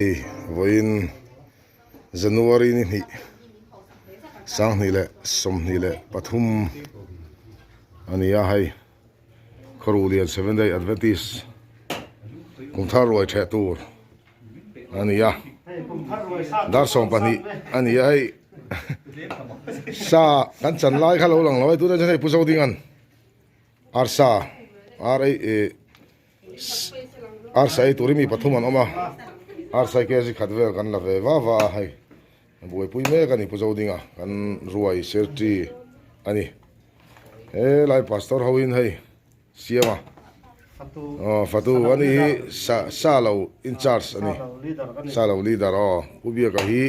Hei vawiin January ni hnih sanghnih leh 23 a ni a hei Khawruhlian Seventh Day Adventist kumthar ruai theh tur a ni a dar 12 a ni a hei sa kan chan lai kha lo lang lo a tunah chuan hei Pu Zodinga'n arsa ar ei eh Arsa ei turin mi pathum an awm a, arsa hi kg khat vel kan la ve va va a hei buaipui mek a ni Pu Zodinga kan ruai serṭi a ni. Helai pastor ho in hei siam a aw fatu a ni hi sa sa lo in charge a ni sa lo leader aw Pu Biaka hi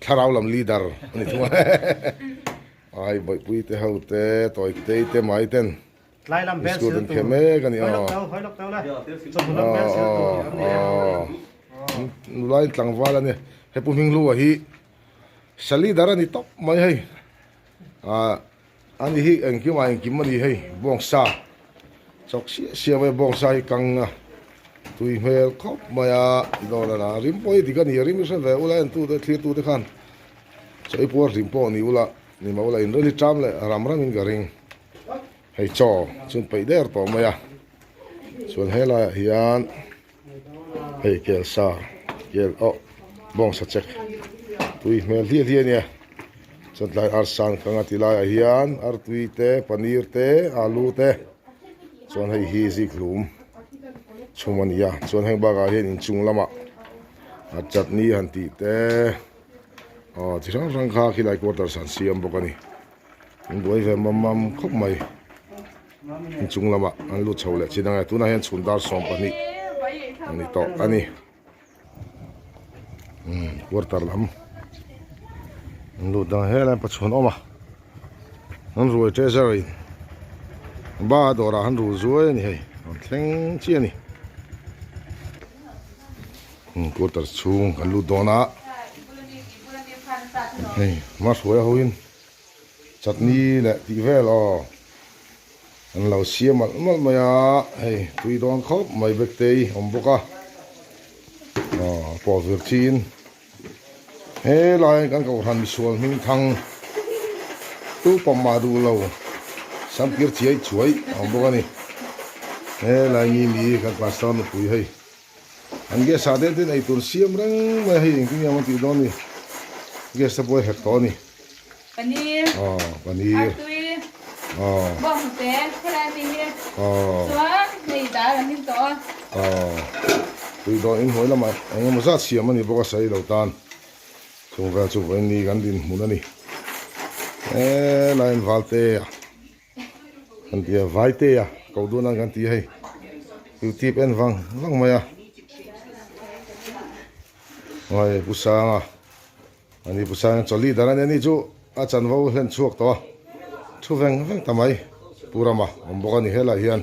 thlarau lam leader a ni thung a ai bawihpui te ho te tawitei te mai ten Biskut an khe mek a ni aw. Nula in tlangval a ni. He Pu Hminghlua hi Sali dar a ni tawp mai hei. A ni hi engkim ah engkim a ni hei bawngsa chawk siah siah mai bawngsa hi kang a tui hmel khawp mai a dawr a la rim pawh hi dik a ni a rim hi hre ve ula entute thlirtute khan chaw i puar hlim pawh ni ula ni mah ula inrel hi ṭam leh ram ramin ka ring. Hei chaw chu an peih der tawh mai a chuan helaiah hian hei kel sa kel aw bawngsa chek tui hmel hliah hliah a nia chuan tlai arsa an kang a ti laiah hian artui te paneer te alu te chuan hei hi zikhlum chhum a ni a chuan heng bakah hian inchung lamah a chutney han tih te aw chi hrang hrang kha khilai quarters an siam bawk a ni. An buai ve mam mam khawp mai inchung lamah an lut chho leh chin ang e tunah hian chhun dar 12 a ni tawh a ni umm quarter lam an lut dang helai pa chhun awm a an ruai treasure in ba dawrah an ru zuai a ni hei rawn thleng chiah a ni umm quarter chhung kan lut dawn a hei hma hruai ho in. Chutney leh tih vel aw an lo siam malh malh mai a hei tui dawn khawp mai bektei awm bawk a aw pawh vir chin helai kan kohhran misual hming thang tu pawh mah duh lo samkir chiai chuai a awm bawk a ni helai mi mi kan pastor nupui hei. An gas ah te ten eitur siam reng mai a hei engtin nge maw tih dawn ni gas te pawh a hek tawh a ni. Paneer. Aw paneer. Artui. Aw. Bawnghnute helai mi hi. Aw. Chuan hei dal an hlim tawh a. Aw. Tui dawn in hnuai lamah eng emaw zat siam a ni bawk a sawi lo tan chung vel chu vawiin ni kan dinhmun a ni. Helai in Valte a. Kan ti a Vaite a ko dun a kan ti hei youtube en vang vang mai a hei pu sanga ani pu sanga chaw leader ani ani chu a chanvo hlen chhuak tawh a thu veng veng ta mai pu rama awm bawk ani helaiah hian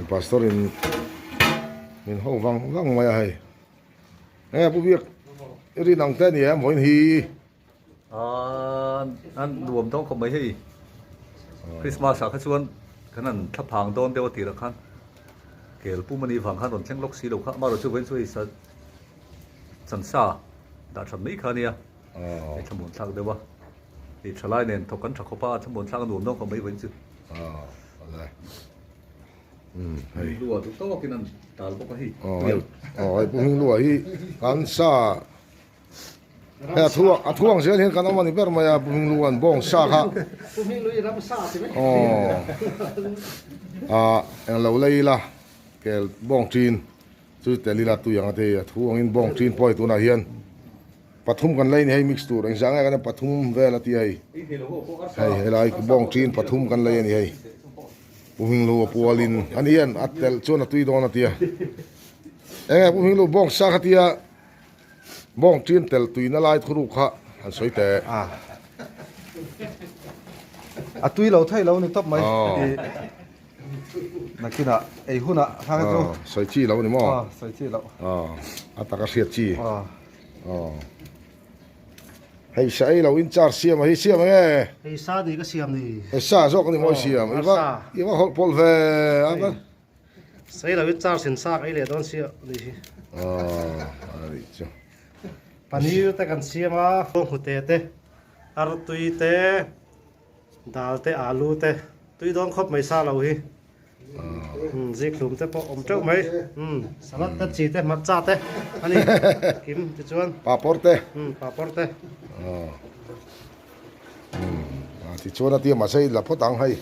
pastor in min ho vang vang mai a hei e pu biak i rin ang te ani em vawiin hi. An nuam dawn khawp mai hei Christmas ah kha chuan kan han thla phang dawn deuh a tirah khan kel pum anih vang khan rawn thleng lawk si lo kha amaherawh chu vawiin chu hei sa chansa dah that mai kha ania hei thlamuan thlak deuh a hei thalai nen thawk an tha khawp a thlamuan thlak a nuam dawn khawp mai vawiin chu lua duh tawkin an tal bawk a hei aw hei pu hming lua hi kan sa Hei a thu a thu ang zel hian kan awm a ni ber mai a Pu Hminglu an bawng sa kha Pu Hminglu i ram sa ti mai aw a eng lo lei ila kel bawng ṭin chu tel ila tui ang a ti a thu angin bawng ṭin pawh hei tunah hian pathum kan lei a ni hei mix tur engzah nge kan pathum vel a ti hei hei helai bawng ṭin pathum kan lei a ni hei Pu Hminglu a pualin ani hian a telh chuan a tui dawn a tia eng nge Pu Hminglu bawng sa kha tia. Bawng ṭin tel tuina lai thuruk kha han sawi teh. A A tui lo thei lo ni tawp mai. Nakinah ei hunah kha chu. Sawi chi lo ni maw? Sawi chi lo. A taka hriat chi. Hei sa ei lo in char siam a hi siam ang e. Hei sa ni ka siam ni. Hei sa zawk a ni maw i siam. I va hawlh pawlh ve a. Sei lo i charge in sa ka ei leh dawn sia ni hi. Aw a nih chu. Paneer te kan siam a, bawnghnute te, artui te, dal te, alu te, tui dawn khawp mai sa lo hi. Zikhlum te pawh awm teuh mai. Salad te, chi te, hmarcha te a ni kim tichuan. Papawr te. Papawr te. Tichuan a tia mahse i la phawt ang hei.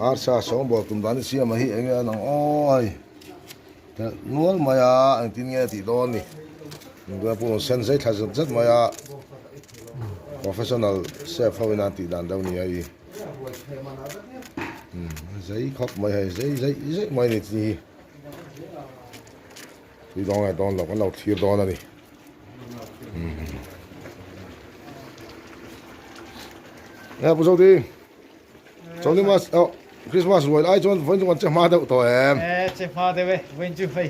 Arsa sawngbawl tum dan i siam a hi eng nge a nang aw hei telh nual mai a engtin nge tih dawn ni inbuai pawh sen zai thla zet zet mai a professional chef ho in an tih dan deuh ni a i zai khawp mai hei zai zai zai mai ni chi hi tui dawn nge dawn lo kan lo thlir dawn a ni nge pu Zodi. Chawlhni mas oh Christmas ruai lai chuan vawiin chu kan che hma deuh tawh em? E che hma deuh e vawiin chu hei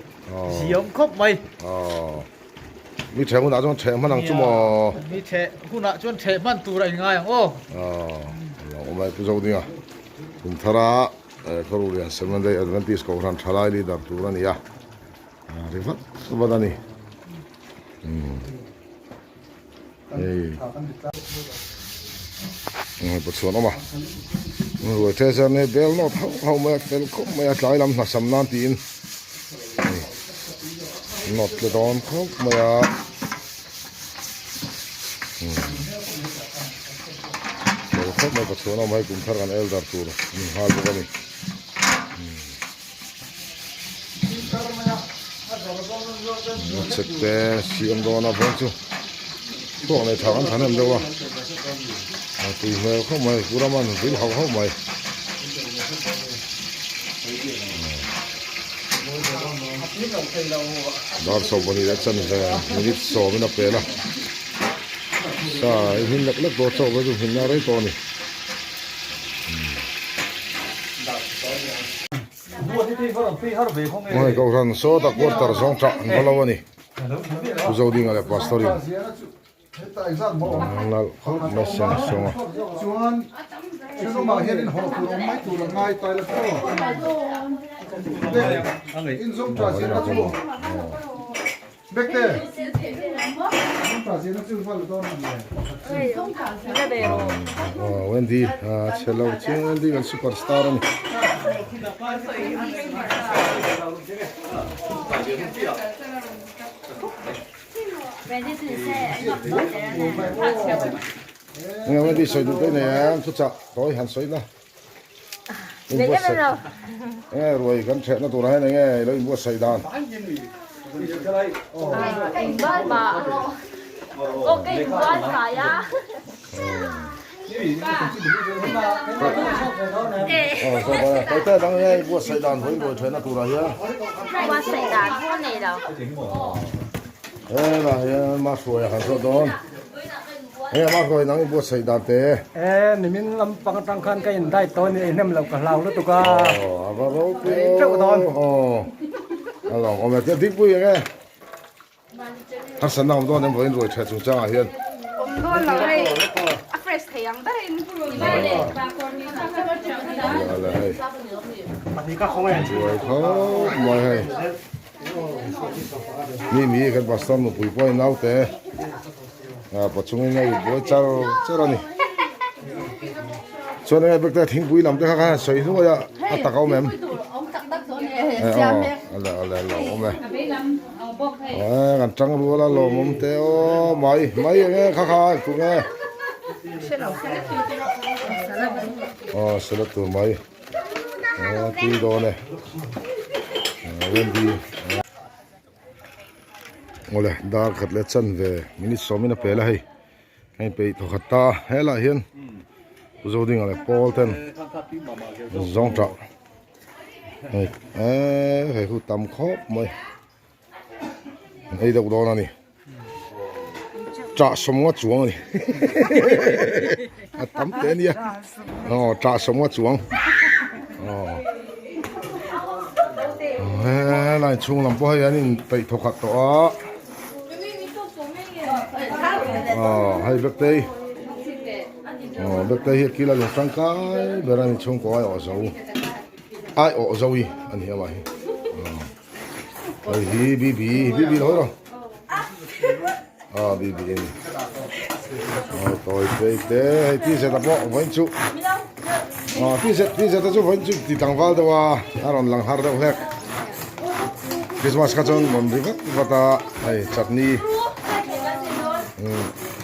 ziawm khawp mai. Aw mi ṭheh hunah chuan ṭheh hman ang chu maw? Mi ṭheh hunah chuan ṭheh hman tur a inngai ang aw. Aw lo awm e Pu Zodinga kum thara Khaw Lian Seventh Day Adventist Kohhran ṭhalai leader tur a ni a ri vat vat a ni. Hei Pathian awm a ruai ṭhe chuan hei bel nawt hauh hauh mai a fel khawp mai a tlai lam hnasam nan tiin nawt tle dawn khawp mai a fel khawp mai Pathian awm hei kum thar kan elder tur an nghal bawk a ni. Chek te siam dawn a vawn chu thluak nei tha kan tha hnem deuh a a tui hmel khawp mai pu Raman vil hauh hauh mai. Dar 12 leh chanve minute sawmin a pel a sa i hmin lek lek tawh chauh ve chu hminna rei tawh a ni. Hei Kohhran sawta quarter zawng tah an va lo a ni. Pu Zodinga leh Pastor in an nalh khawp mai seng sawng a. Wendy chhe lo chiang Wendy kan super star a ni. Wendy sawi duh daih nei ang thuchah tawi han sawi na. Inbuatsaih enge ruai kan thehna turah hian enge ilo inbuatsaih dan? Kaite dang enge inbuatsaih dan vawiin ruai thehna turah hian? Helaiah hian Mahruaia kan zawt dawn. Hei a ruai nang i buatsaih dan te. E nimin lampang atang khan ka in diet tawh a ni ei hnem loh ka hlau lutuk a. Aw a va ropui teuh dawn. Aw a lawm awm e tia dikpui eng e. Harsatna awm dawn em vawiin ruai tha chungchang ah hian. Awm dawn lo hei a fresh thei ang ber in. Ruai khawp mai hei. Mi mi kan pastor nupui pawh in naute. A pachungin a ip buai char char a ni. Chuan enge bek te thingpui lam te kha khan sawi hnuai a a tak a awm em? Aw ale ale lo awm e. Aw kan tang rual a lawmawm te aw mai mai enge kha kha eng nge? Aw salad tur mai. Aw tui dawn e. Wendy. Awle dar khat leh chanve minute sawmin a pel a hei hei peih thaw khat ta a helaiah hian Pu Zodinga leh Paul ten zawng tah hei eee hei hu tam khawp mai an ei deuh dawn a ni ṭah sawmnga chuang a ni a tam teh a nia aw ṭah sawmnga chuang aw. Helai chhung lam pawh hei an in peih thaw khat tawh a aw hei Bektei aw Bektei hi a kil a lung tangkai ber a ni chhungkaw ai awh zo ai awh zo hi a ni amah hi. Hei hi BB BB lo rawh. Ah BB a ni. Ah tawi phei te hei T Z a pawh vawiin chu ah T Z T Z a chu vawiin chu ti tlangval deuh a a rawn lang har deuh hlek. Christmas kha chuan rawn ri vat vat a hei chutney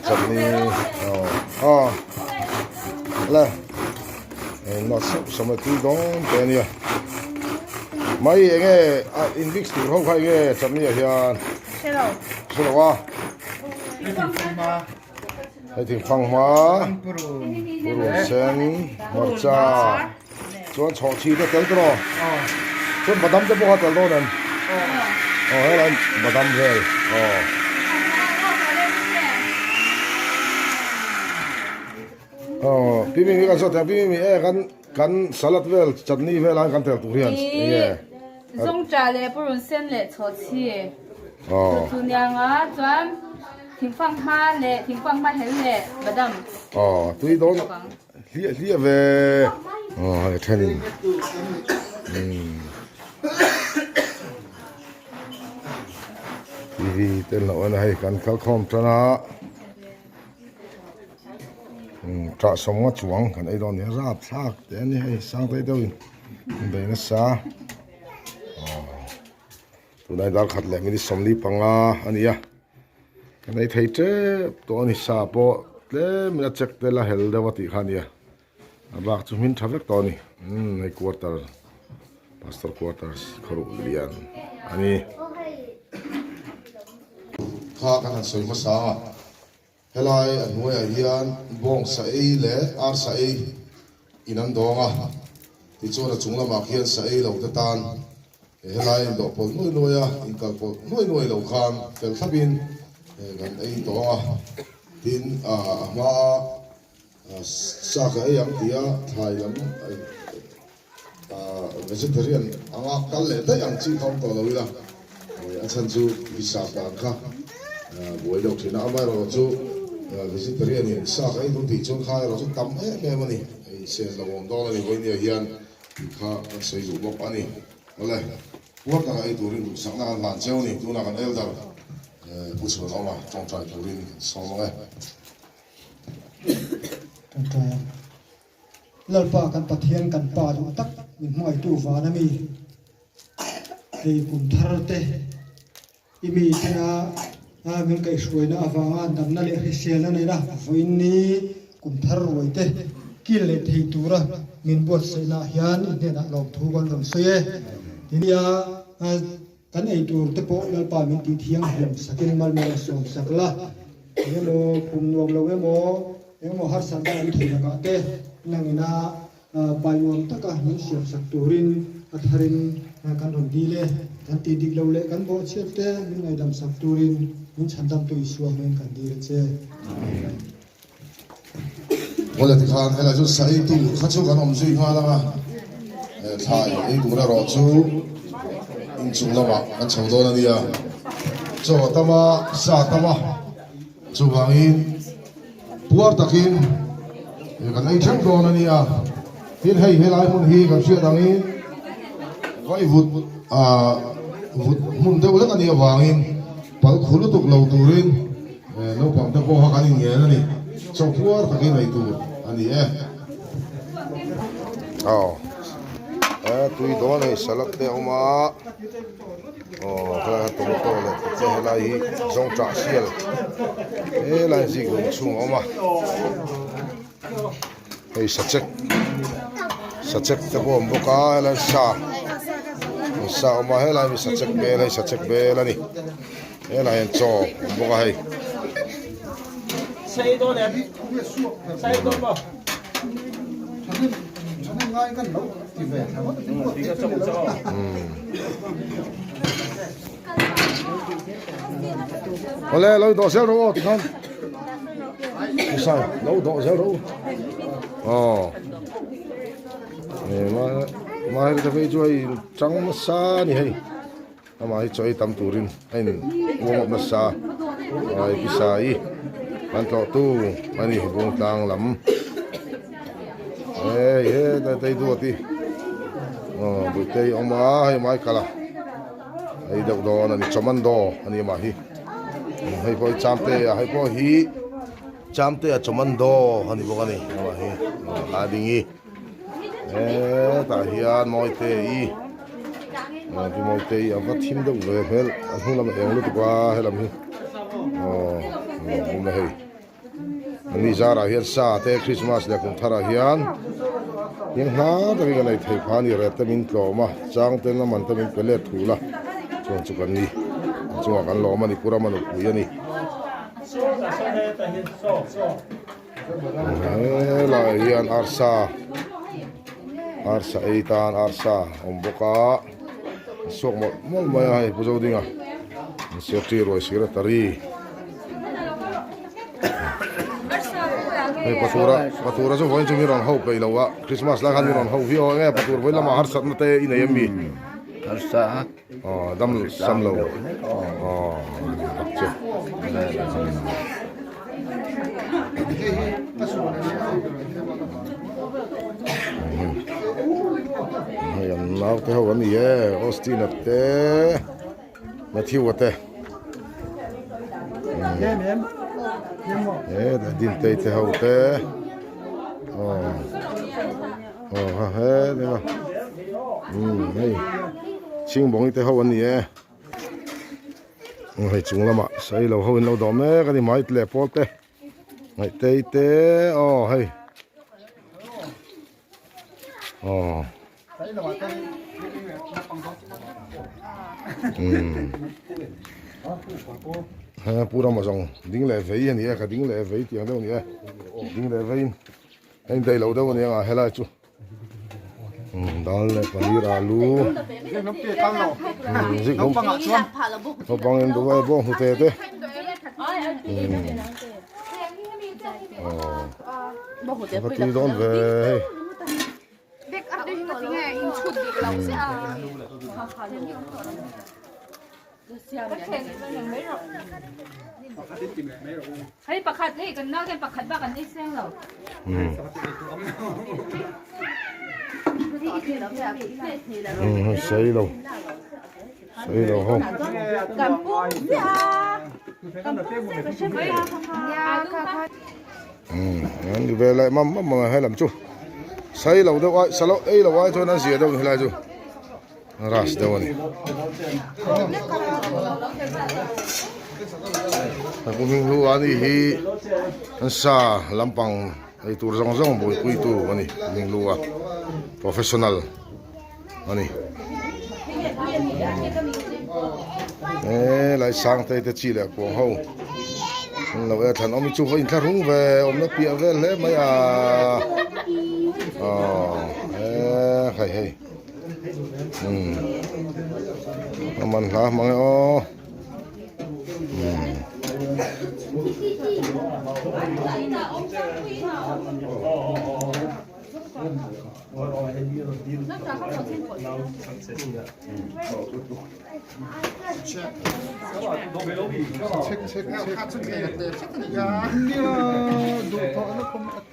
chutney aw ah le. Engmah sauh sauh mai tui dawn te ania mai enge a in mix tur ho kha enge chutney ah hian hrelo hrelo a hei thingfang hma purun sen hmarcha chuan chhawhchhi te tel tawh chuan badam te pawh kha tel dawn em aw helai badam vel aw. Aw pi mi mi kan sawi thei pi mi mi e kan kan salad vel chutney vel ah kan tel tur hian enge Zawngṭah leh purun sen leh chhawhchhi chu chu nianga chuan thingfang hma leh thingfang hma hel leh badam Aw tui dawn hliah hliah ve aw hei thenin umm TV te an lo en a hei kan kalkhawm tan a. Ṭah sawmnga chuang kan ei dawn nia rap thlak te a ni hei sang daih deuhin an bei nasa aw tunah dar khat leh minute 40 panga a ni a kan ei thei tep tawh a ni sa pawh tlemin a check tel a hel deuh a tih kha a nia a bak chu hmin tha vek tawh a ni umm hei quarter pastor quarters khawruh lian a ni. Kha kan han sawi hmasa a. Helai a hnuaiah hian bawngsa ei leh arsa ei in an dawng a, tichuan a chung lamah khian sa ei lo te tan helai indawh pawlh nuai nuai a, inkal pawlh nuai nuai lo khan fel thlapin kan ei tawng a, tin a hmaa sa ka ei ang tia thlai lam Vegetarian anga kal leh daih ang chi kha awm tawh lo ila, a chhan chu visa dan kha buai deuh thin a, amaherawh chu vegetarian in sa ka ei duh tih chuan kha erawh chu tam em em a ni, hei sen lo awm dawn a ni vawinia hian tih kha kan sawi duh bawk a ni. Awle, puar taka ei turin duhsakna kan hlan cheu a ni, tunah kan elder Pu Chhuanawma tawngtai turin kan sawm ang e. Tawngtai ang. Lalpa kan Pathian kan Pa duh tak min hmangaihtu van a mi hei kum thar te i mi tena min kaihhruaina avanga damna leh hriselna nena vawiin ni kum thar ruai te kil leh thei tura min buatsaihna ah hian i hnenah lawmthu kan rawn sawi e. Tinia kan ei tur te pawh Lalpa min tih thianghlim sakin malmawm sawm sak la, engemaw pum nuam lo emaw, engemaw harsatna awm thei lakah te nangina pai nuam taka min siam sak turin a tharin kan rawn dil e. Kan tih dik lo leh kan bawhchhiat te min ngaihdam sak turin min chhandamtu Isua hmangin kan dil a che. Amen. Awle tikhan helai chu sa ei tur kha chu kan awm zui nghal ang a, thlai ei tur erawh chu inchung lamah kan chho dawn a nia. Chaw a tam a, sa a tam a, chuvangin puar takin kan ei theuh dawn a nia. Tin hei helai hmun hi kan hriat angin vaivut ah vut hmun deuh lek a nih avangin pal khu lutuk lo turin Naupang te pawh kha kan inngen a ni. Chaw puar takin ei tur a ni e. Aw e tui dawn hei salad te a awm a aw helai hian tomato leh te helai hi zawngṭah sial helai zik lung chhung a awm a hei sachek sachek te pawh a awm bawk a helai sa sa a awm a helai mi sachek bel hei sachek bel a ni. Helai hian chaw awm bawk a hei. Awle lo dawh zel rawh aw tikhan. Kisai lo dawh zel rawh u. Aw. Ma hei te phei chu hei chang nasa a ni hei. Amah hi chaw ei tam turin a in warm up nasa a ai pisa i kan tlawh tu a ni bung tlang lam hei he tei duat i aw buitei awm a hei mai kal a. ei deuh dawn a ni commando a ni amah hi hei pawh hi chamte a hei pawh hi chamte a commando a ni bawk a ni amah hi a ding i hetah hian mawite i pi mawite i a va thim deuh ve hmel a hnung lam a eng lutuk a helam hi aw awm a hei. Ani zarah hian sa te Christmas leh kum tharah hian heng hla takin kan ei thei phah a ni rete min tlawm a chang ten a man te min pe let thul a chuan chu kan ni a chungah kan lawm a ni Pu Rama nupui a ni helaiah hian arsa arsa ei tan arsa a awm bawk a a suak mawlh mawlh mai a hei Pu Zodinga Safety ruai secretary. Hei patura patura chu vawiin chu mi rawn ho peih lo a Christmas lai khan mi rawn ho viau a enge patur vawiin lamah harsatna te i nei em mi? Harsa a. Aw dam sam lo. Aw tak chu. Hei an naute ho an ni e Austin a te. Matthew a te he dah din tei te ho te aw aw ha he deuh a umm hei chhingbawng te ho an ni e hei chung lamah sailo ho in lo dawh mek a ni mai leh pawl te ngaih tei te aw hei aw. He pu rama zawng ding leh vei a ni e ka ding leh vei tih ang deuh a ni e ding leh veiin a indaih loh deuh a ni ang a helai chu dal leh paneer alu zikhlum naupang in duh e bawng hnute te aw a tui dawn ve hei. Hei pakhat hei kan nau ten pakhat bak an ei seng lo. Sei lo. Sei lo ho. Kan pung zia. Kan pung zia ka hre mai. Umm an ni ve leh mam mam ang a helam chu sei lo deuh ai sa loh ei lo ai chuan an zia deuh helai chu ras deuh a ni a pu hming hlu a ni hi an sa lampang ei tur zawng zawng buaipui tu a ni hming hlu a professional. a ni helai sangte te chi leh kuang ho an lo e thlan awm hi chu va inthlahrung ve awmna piah vel hle mai a aw e hei hei umm a man hla hmang e aw.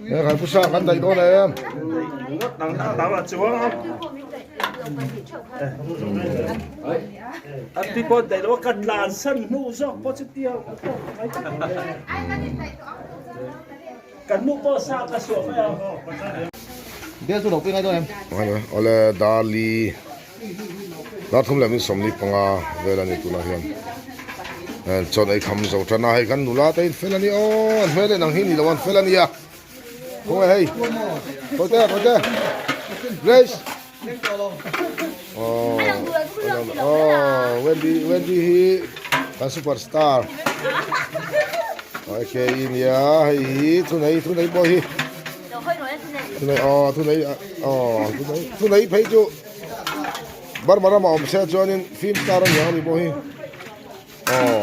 He khai pusa kan daih dawn em. Awle Dali Darthum leh min 45 vel a ni tunah hian chawn ei kham zo tan a hei kan nula te in fel a ni aw an hmel en ang hi ni lo an fel a nia khawnge hei kawite kawite Grace aw aw Wendy Wendy hi kan superstar okay nia hei hi thunei thunei pawh hi thunei aw thunei aw thunei thunei phei chu Burma ramah awm se chuanin film star a ni ang a ni pawh hi aw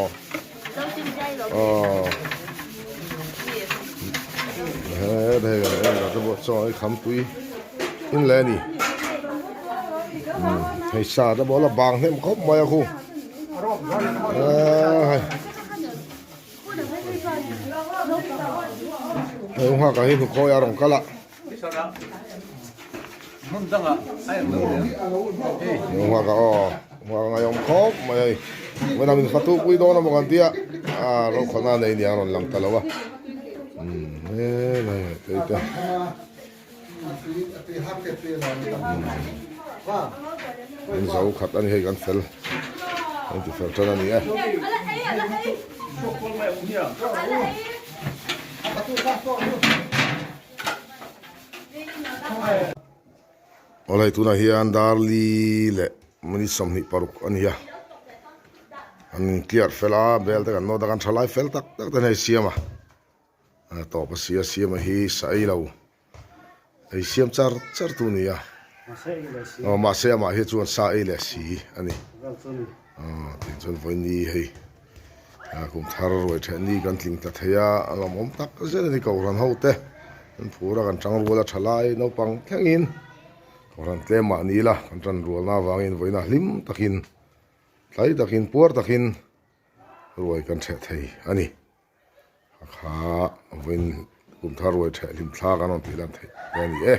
aw he hei kan en te pawh chaw ei kham tui in le a ni hei sa te pawh a la bang hnem khawp mai a khu hei hei nghak ah hi hnukhawi a rawn kal a. Nghak ah aw. Nghak ngaihawm khawp mai a ni. Vawiinah min fatu pui dawn a maw kan tia a rokhawlhna nei nia a rawn lang ta lo a. Umm helai tei te. An zo khat a ni hei kan fel kan ti fel tan a ni e. Awlai tunah hian Darli leh minute 26 a ni a an clear fel a bel te kan nawt a kan thalai fel tak tak ten hei siam a a tawp a sia siam a hi sa ei lo ei siam char char tu a ni a aw mahse amah hi chuan sa ei leh si a ni aw tiang chuan vawiin hei kum thar ruai theh ni kan tling ta thei a a lawmawm tak zet a ni kohhran ho te an phur a kan tang rual a tha lai naupang thlengin kohhran tlem mah ni ila kan tan rualna avangin vawiin a hlim takin tlai takin puar takin ruai kan theh thei a ni. A kha vawiin kum thar ruai theh hlim thla kan rawn tih lan theih te a ni e.